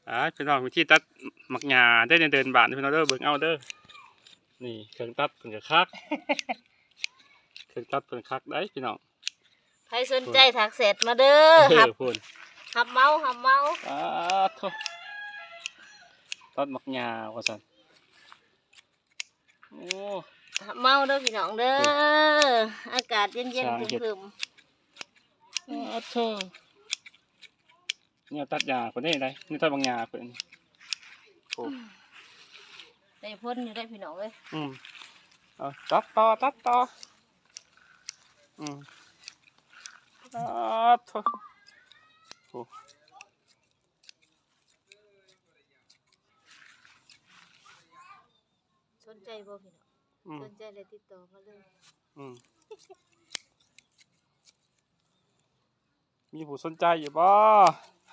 ອ່າ ພີ່ນ້ອງ ວິທີຕັດໝາກຫຍ້າເດີ ໃນເດີ່ນບ້ານ ພີ່ນ້ອງເດີ ເບິ່ງເອົາເດີ. ນີ້ເຄື່ອງຕັດເພິ່ນກໍຄັກ ເຄື່ອງຕັດເພິ່ນຄັກໄດ໋ພີ່ນ້ອງ. ໃຜສົນໃຈ ເອີ ທັກແຊັດມາເດີ ເອີ ຮັບ ພຸ້ນ ຮັບເໝົາ ຮັບເໝົາ. ປາດໂທ້ ຕັດໝາກຫຍ້າວ່າຊັ້ນ. ໂອ້ ເມົາເດີພີ່ນ້ອງເດີ ເອີ ອາກາດເຢັນໆ ຊ່າງເຮັດ ຄຶມໆ. ປາດໂທ້ ແນວຕັດຫຍ້າເພິ່ນເດ້ ແນວຕັດບັກຫຍ້າເພິ່ນ. ໂອ້ ໄດ້ຜົນຢູ່ເດ້ພີ່ນ້ອງເອີຍ. ອືມ ເອົາ ຕັດຕໍ່ ຕັດຕໍ່. ອືມ ປາດໂທ້ ໂອ້. ສົນໃຈບໍ່ພີ່ນ້ອງ? ອືມ ສົນໃຈແລ້ວຕິດຕໍ່ມາເລີຍ. ອືມ ມີຜູ້ສົນໃຈຢູ່ບໍ່?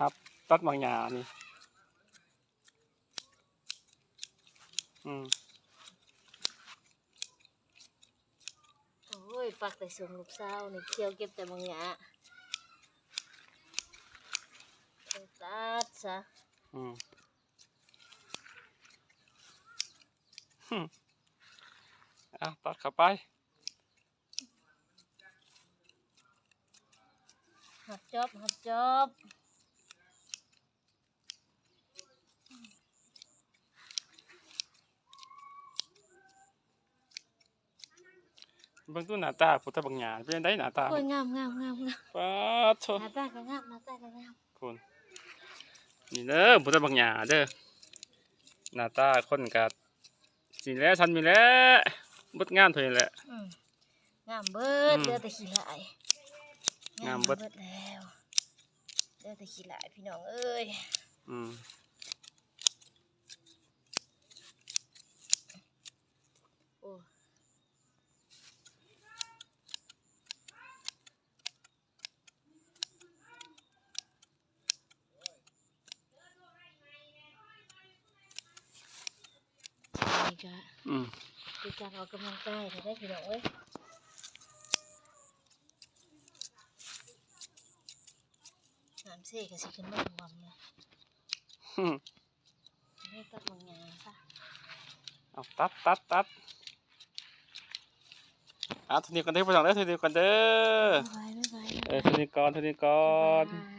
ຮັບຕັດໝາກຫຍ້ານີ້. ອືມ ໂອ້ຍ ປັກແຕ່ສົ່ງລູກສາວນີ້ ຂຽວເກັບແຕ່ໝາກຫຍ້າ ຕັດຊະ. ອືມ ອ່ະ ຕັດເຂົ້າໄປ. ຮັບຈອບ ຮັບຈອບ. ເບິ່ງດູໜ້າຕາຜູ້ຕັດບັກຫຍ້າ ເປັນຈັ່ງໃດໜ້າຕາ? ໂອ້ຍ ງາມໆໆໆ. ປາດໂທ້ ໜ້າຕາກໍງາມ ໜ້າຕາກໍງາມ. ພຸ້ນ ນີ້ເດີ ບໍ່ໄດ້ບັກຫຍ້າເດີ ໜ້າຕາຄົນກະຊິແຫຼະ ຊ່ຳນີ້ແຫຼະ ເບິດງາມເທົ່ານີ້ແຫຼະ. ອືມ ງາມເບິດ ອືມ ເຫຼືອແຕ່ຂີ້ຫຼ້າຍ. ງາມເບິດ ງາມເບິດແລ້ວ ເຫຼືອແຕ່ຂີ້ຫຼ້າຍ ພີ່ນ້ອງເອີຍ. ອືມ ໂອ້ ນີ້ກະ ອືມ ເປັນການອອກກຳລັງກາຍແທ້ໆ ພີ່ນ້ອງເອີຍ. ນ້ຳເຊກະຊິຂຶ້ນມາຖ້ວມແລ້ວ. ເອົາ ຕັດ ຕັດ ຕັດ. ອ່າ ເທົ່ານີ້ກ່ອນເດີ ພີ່ນ້ອງເດີ ເທົ່ານີ້ກ່ອນເດີ. ບາຍບາຍ ບາຍບາຍ. ເອີ ເທົ່ານີ້ກ່ອນ ເທົ່ານີ້ກ່ອນ. ບາຍບາຍ.